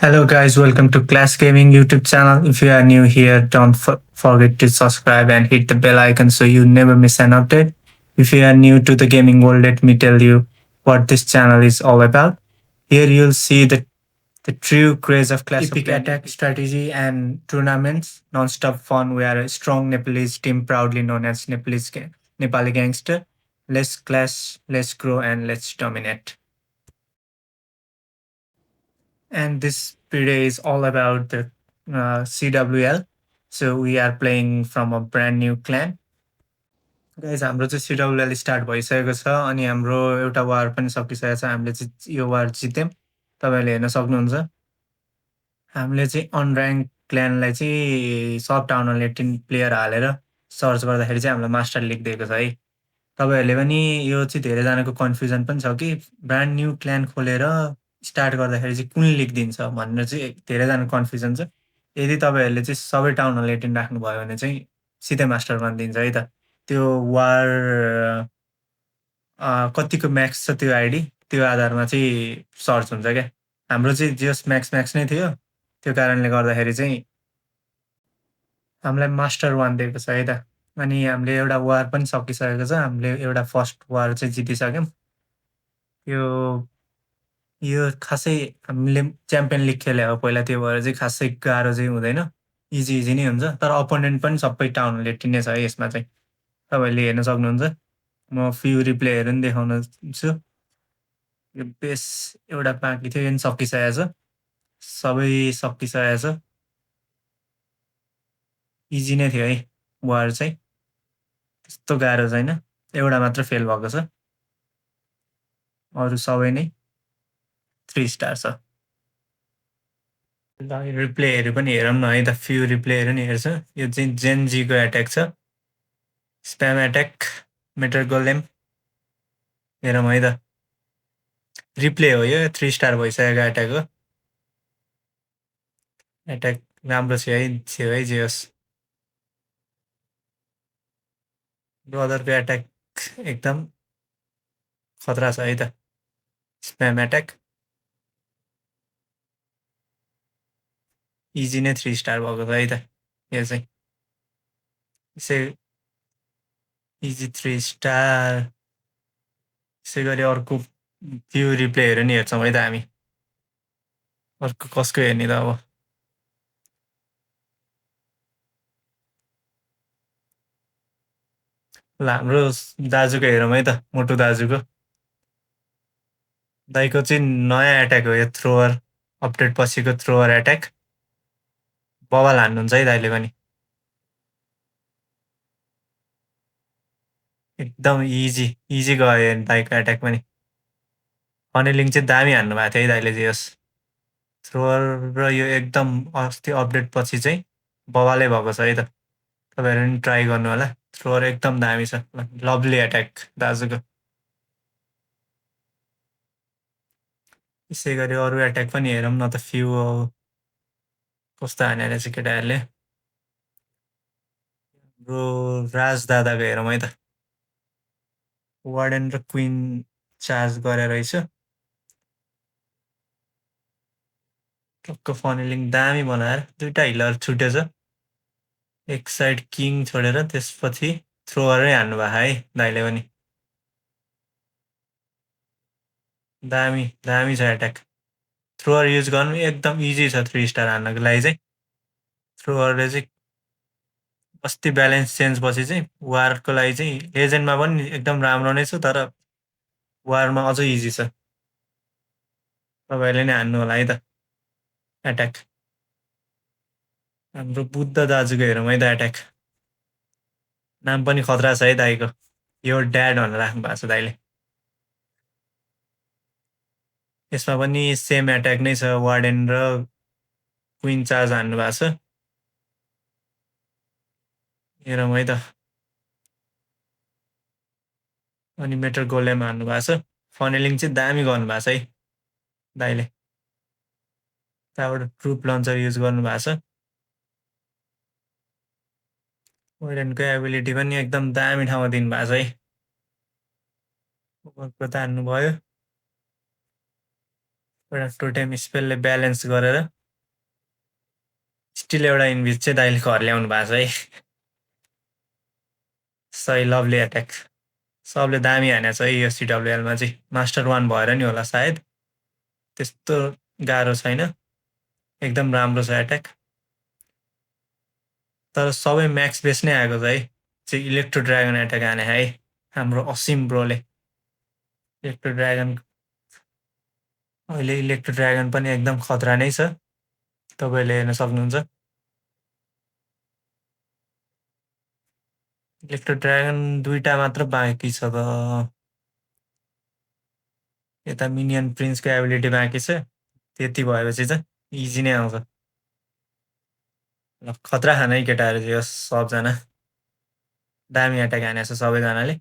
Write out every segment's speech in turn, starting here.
Hello guys, welcome to Class Gaming YouTube channel. If you are new here, don't forget to subscribe and hit the bell icon so you never miss an update. If you are new to the gaming world, let me tell you what this channel is all about. Here you'll see the true craze of Clash epic of attack strategy and tournaments, non-stop fun. We are a strong Nepalese team proudly known as Nepali Gangster. Let's clash, let's grow and let's dominate. And this video is all about the CWL. So we are playing from a brand new clan. Guys हाम्रो चाहिँ सिडब्लुएल start भइसकेको छ अनि हाम्रो एउटा वार पनि सकिसकेको छ। हामीले चाहिँ यो वार जित्यौँ, तपाईँहरूले हेर्न सक्नुहुन्छ। हामीले चाहिँ अनऱ्याङ्क क्ल्यानलाई चाहिँ सब टाउन हल 18 प्लेयर हालेर सर्च गर्दाखेरि चाहिँ हामीलाई मास्टर लिग दिएको छ है। तपाईँहरूले पनि यो चाहिँ धेरैजनाको कन्फ्युजन पनि छ कि ब्रान्ड न्यू क्ल्यान खोलेर स्टार्ट गर्दाखेरि चाहिँ कुन लिग दिन्छ भनेर चाहिँ धेरैजनाको कन्फ्युजन छ। यदि तपाईँहरूले चाहिँ सबै टाउन हल 18 राख्नुभयो भने चाहिँ सिधै मास्टर वान दिन्छ है त। त्यो वार कतिको म्याक्स छ त्यो आइडी, त्यो आधारमा चाहिँ सर्च हुन्छ क्या। हाम्रो चाहिँ जस म्याक्स नै थियो, त्यो कारणले गर्दाखेरि चाहिँ हामीलाई मास्टर वान दिएको छ है त। अनि हामीले एउटा वार पनि सकिसकेको छ। हामीले एउटा फर्स्ट वार चाहिँ जितिसक्यौँ। यो यो खासै हामीले च्याम्पियन लिग खेले हो पहिला, त्यो भएर चाहिँ खासै गाह्रो चाहिँ हुँदैन, इजी नै हुन्छ। तर अपोनेन्ट पनि सबै टाउन हल 18 नै छ है यसमा चाहिँ, तपाईँहरूले हेर्न सक्नुहुन्छ। म फ्यु रिप्लेहरू पनि देखाउनेछु। यो बेस एउटा बाँकी थियो, यो पनि सकिसकेको छ, सबै सकिसकेको छ। इजी नै थियो है वार चाहिँ, त्यस्तो गाह्रो छैन। एउटा मात्र फेल भएको छ, अरू सबै नै 3 स्टार छ। ल रिप्लेहरू पनि हेरौँ न है त, फ्यु रिप्लेहरू नि हेर्छ। यो चाहिँ जेनजीको एट्याक छ, स्प्याम एट्याक, मेटर गोलेम। हेरौँ है त, रिप्ले हो यो, 3 स्टार भइसकेको एट्याक हो। एट्याक राम्रो थियो है जे होस्। ब्रदरको एट्याक एकदम खतरा छ है त, स्प्याम एट्याक। इजी नै 3 स्टार भएको छ है त यो चाहिँ। यसै इजी 3 स्टार। यसै गरी अर्को फ्यु रिप्लेहरू नि हेर्छौँ है त हामी। अर्को कसको हेर्ने त अब। ल हाम्रो दाजुको हेरौँ है त, मोटु दाजुको। दाइको चाहिँ नयाँ एट्याक हो यो, थ्रोवर अपडेट पछिको थ्रोवर एट्याक। बवाल हान्नुहुन्छ है दाइले पनि, एकदम इजी गयो दाइको एट्याक पनि। फनेलिङ चाहिँ दामी हान्नु भएको थियो है दाइले जे होस्। थ्रोवर र यो एकदम अस्ति अपडेट पछि चाहिँ बवालै भएको छ है त। तपाईँहरू पनि ट्राई गर्नु होला, थ्रोवर एकदम दामी छ। लभली एट्याक दाजुको। यसै गरी अरू एट्याक पनि हेरौँ न त, फ्यु कस्तो हाने रहेछ केटाहरूले। हाम्रो राज दादाको हेरौँ है त। वार्डन र क्विन चार्ज गरेर रहेछ। टक्क फनेलिङ दामी बनाएर दुईटा हिलर छुटेछ। एक साइड किङ छोडेर त्यसपछि थ्रोवरै हान्नुभएको है दाइले पनि। दामी छ एट्याक। थ्रोवर युज गर्नु एकदम इजी छ 3 स्टार हान्नको लागि चाहिँ। थ्रोवरले चाहिँ अस्ति ब्यालेन्स चेन्ज पछि चाहिँ वारको लागि चाहिँ लेजेन्डमा पनि एकदम राम्रो नै छ, तर वारमा अझै इजी छ। तपाईँहरूले नै हान्नु होला है त एट्याक। हाम्रो बुद्ध दाजुको हेरौँ है त एट्याक। नाम पनि खतरा छ है दाइको, यो ड्याड भनेर राख्नु भएको छ दाइले। यसमा पनि सेम एट्याक नै छ, वार्डेन र क्विन चार्ज हान्नु भएको छ। हेरौँ है त। अनि मेटर गोलेम हान्नु भएको छ। फनेलिङ चाहिँ दामी गर्नुभएको छ है दाइले। त्यहाँबाट ट्रुप लन्चर युज गर्नुभएको छ। वार्डेनको एबिलिटी पनि एकदम दामी ठाउँमा दिनुभएको छ है। ओभरको त हान्नुभयो। एउटा टोटेम स्पेलले ब्यालेन्स गरेर स्टिल एउटा इन्भिज चाहिँ दाइले घर ल्याउनु भएको छ है। सही लभली एट्याक। सबले दामी हानेको छ है यो सिडब्लुएलमा चाहिँ। मास्टर 1 भएर नि होला सायद। त्यस्तो गाह्रो छैन। एकदम राम्रो छ एट्याक। तर सबै म्याक्स बेस नै आएको छ है। चाहिँ इलेक्ट्रो ड्रागन एट्याक हाने है हाम्रो असीम ब्रोले। इलेक्ट्रो ड्रागन अहिले इलेक्ट्रो ड्रागन पनि एकदम खतरा नै छ। तपाईँले हेर्न सक्नुहुन्छ। इलेक्ट्रो ड्रागन 2टा मात्र बाँकी छ त। यता मिनियन प्रिन्सको एबिलिटी बाँकी छ। त्यति भएपछि चाहिँ इजी नै आउँछ। ल खतरा खानै केटाहरू चाहिँ यो सबजना। दामी एट्याक हानेछ सबैजनाले।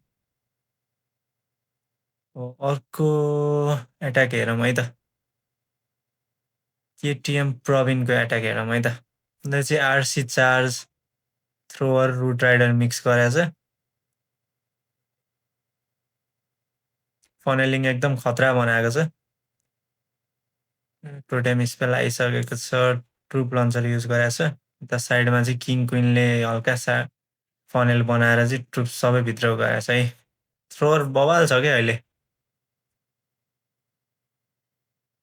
अर्को एट्याक हेरौँ है त। केटिएम प्रवीणको एट्याक हेरौँ है त। उसले चाहिँ RC charge thrower route rider mix गरेछ। फनेलिङ एकदम खतरा बनाएको छ। टोटेम स्पेल आइसकेको छ। ट्रुप लन्चर युज गरेछ। यता साइडमा चाहिँ किङ क्विनले हल्का फनेल बनाएर चाहिँ ट्रुप सबै भित्र गएछ है। थ्रोवर बवाल छ क्या अहिले।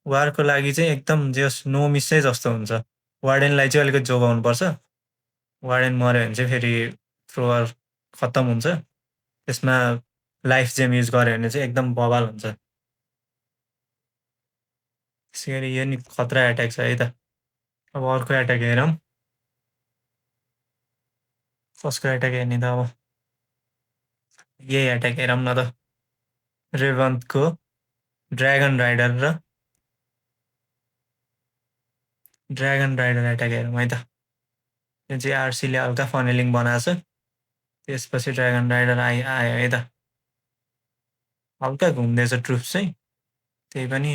वारको लागि चाहिँ एकदम जस नो मिसै जस्तो हुन्छ। वार्डेनलाई चाहिँ अलिकति जोगाउनुपर्छ। वार्डेन मऱ्यो भने चाहिँ फेरि थ्रोवर खत्तम हुन्छ। त्यसमा लाइफ जेम युज गर्यो भने चाहिँ एकदम बवाल हुन्छ। त्यसै गरी यो नि खतरा एट्याक छ है त। अब अर्को एट्याक हेरौँ। कसको एट्याक हेर्ने त अब। यही एट्याक हेरौँ न त। रेभन्थको ड्रागन राइडर र ड्रागन राइडर एट्याक हेरौँ है त। यो चाहिँ आरसीले हल्का फनेलिङ बनाएको छ। त्यसपछि ड्रागन राइडर आयो है त। हल्का घुम्दैछ ट्रुप्स चाहिँ। त्यही पनि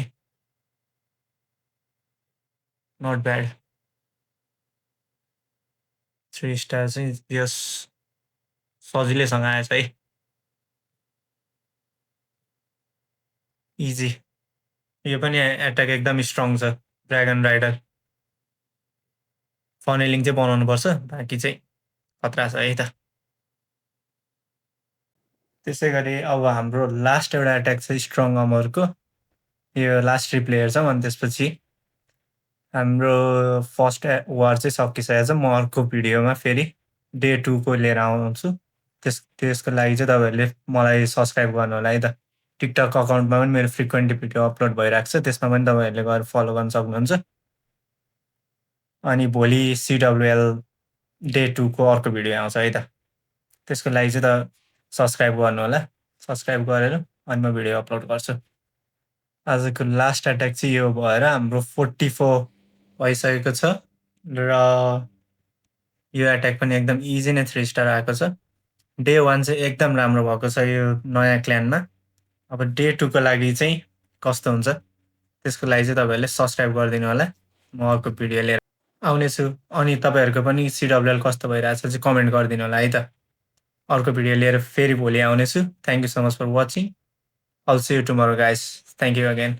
नट ब्याड। 3 स्टार चाहिँ यस सजिलैसँग आएछ है। इजी। यो पनि एट्याक एकदम स्ट्रङ छ ड्रागन राइडर। फनेलिङ चाहिँ बनाउनुपर्छ। बाँकी चाहिँ खतरा छ है त। त्यसै गरी अब हाम्रो लास्ट एउटा एट्याक छ स्ट्रङ अमरको। यो लास्ट 3 प्लेयर छ। अनि त्यसपछि हाम्रो फर्स्ट वार चाहिँ सकिसकेको छ। म अर्को भिडियोमा फेरि डे 2 को लिएर आउँछु। त्यसको लागि चाहिँ तपाईँहरूले मलाई सब्सक्राइब गर्नु होला है त। टिकटक अकाउन्टमा पनि मेरो फ्रिक्वेन्टली भिडियो अपलोड भइरहेको छ। त्यसमा पनि तपाईँहरूले गएर फलो गर्न सक्नुहुन्छ। अनि भोलि सिडब्लुएल डे 2 को अर्को भिडियो आउँछ है त। त्यसको लागि चाहिँ त सब्सक्राइब गर्नु होला। सब्सक्राइब गरेर अनि म भिडियो अपलोड गर्छु। आजको लास्ट एट्याक चाहिँ यो भएर हाम्रो 44 भइसकेको छ। र यो एट्याक पनि एकदम इजी नै 3 स्टार आएको छ। डे 1 चाहिँ एकदम राम्रो भएको छ यो नयाँ क्ल्यानमा। अब डे 2 को लागि चाहिँ कस्तो हुन्छ त्यसको लागि चाहिँ तपाईँहरूले सब्सक्राइब गरिदिनु होला। म अर्को भिडियो लिएर आउनेछु। अनि तपाईँहरूको पनि सिडब्लुएल कस्तो भइरहेछ चाहिँ कमेन्ट गरिदिनु होला है त। अर्को भिडियो लिएर फेरि भोलि आउनेछु। Thank you so much for watching. I'll see you tomorrow, guys. Thank you again.